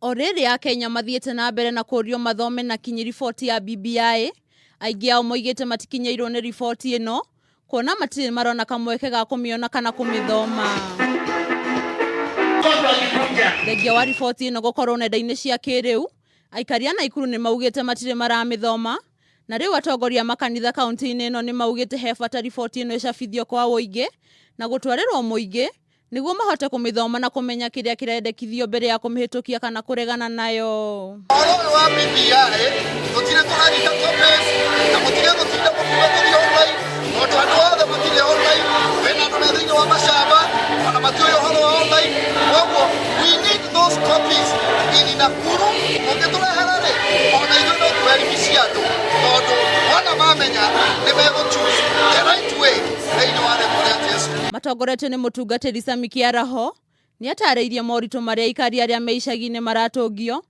O rĩrĩ Akenya mathiĩte na mbere na kũũrio mathome na kinyi riboti ya BBI, aingĩ ao moigĩte matikinyĩirwo nĩ riboti ĩno kuona matirĩ marona kamweke ga kũmĩona kana kũmĩthoma. Thengia wa riboti ĩno gũkorwo nenda-inĩ cia kĩrĩu, aikari a Naikuru nĩ maugĩte matirĩ maramĩthoma, na rĩu atongoria a makanitha kaunti-inĩ ĩno nĩ maugĩte he bata riboti ĩno ĩcabithio kwa ũingĩ na gũtwarĩrwo mũingĩ nĩguo mahote kũmĩthoma na kũmenya kĩrĩa kĩrendekithio mbere ya kũmĩhĩtũkia kana kũregana nayo. Ũhoro ũyũ wa BBI tũtirĩ tũranyita copies na mũtige gũtinda mũkiuga tũthiĩ online tondũ andũ othe matirĩ online. Kwĩna andũ me thĩinĩ wa macamba ona matiũĩ ũhoro wa online, koguo we need those copies in Nakuru. Mũngĩtũrehera rĩ, ona ithuĩ no tũelimishe andũ tondũ wona mamenya nĩ megũ choose the right way thĩinĩ wa rĩtwa rĩa Jesu. Matongoretio nĩ mũtungatĩri Sami Kĩaraho, nĩ atarĩirie moritũ marĩa aikari arĩa me icagi-inĩ maratũngio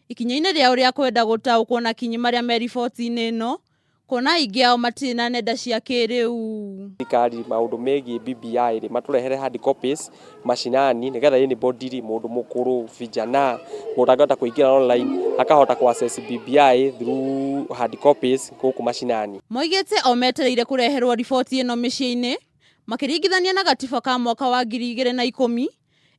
ikinya-inĩ rĩao rĩa kwenda gũtaũkwo na kinyi marĩa me riboti-inĩ ĩno, kuona aingĩ ao matirĩ na nenda cia kĩrĩu. Thirikari maũndũ megiĩ BBI rĩ, matũrehere hard copies macinani nĩgetha anybody rĩ, mũndũ mũkũrũ, vijana, mũndũ angĩhota kũingĩra online akahota kũ access BBI through hard copies gũkũ macinani. Moigĩte o metereire kũreherwo riboti ĩno mĩciĩ-inĩ makĩringithania na gatiba ka mwaka wa 2010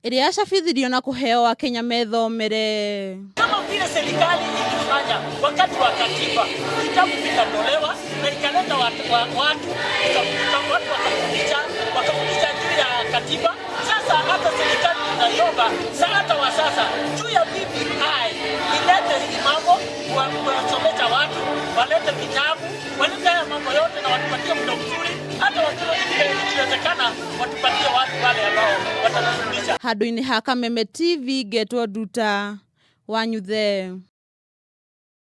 ĩrĩa yacabithirio na kũheo Akenya methomere. Kama vile serikali ilifanya wakati wa katiba, vitabu vikatolewa na ikaleta watu, watu, watu wakafundisha juu ya katiba. Sasa hata serikali tunaiomba hata wa sasa juu ya BBI ilete hii mambo kuwasomesha watu, walete vitabu, walete haya mambo yote na watupatie muda mzuri, hata wakiwa ikiwezekana watupatie watu wale ambao watatufundisha. Handũ-inĩ ha Kameme TV ngetwo Nduta Wanyuthe.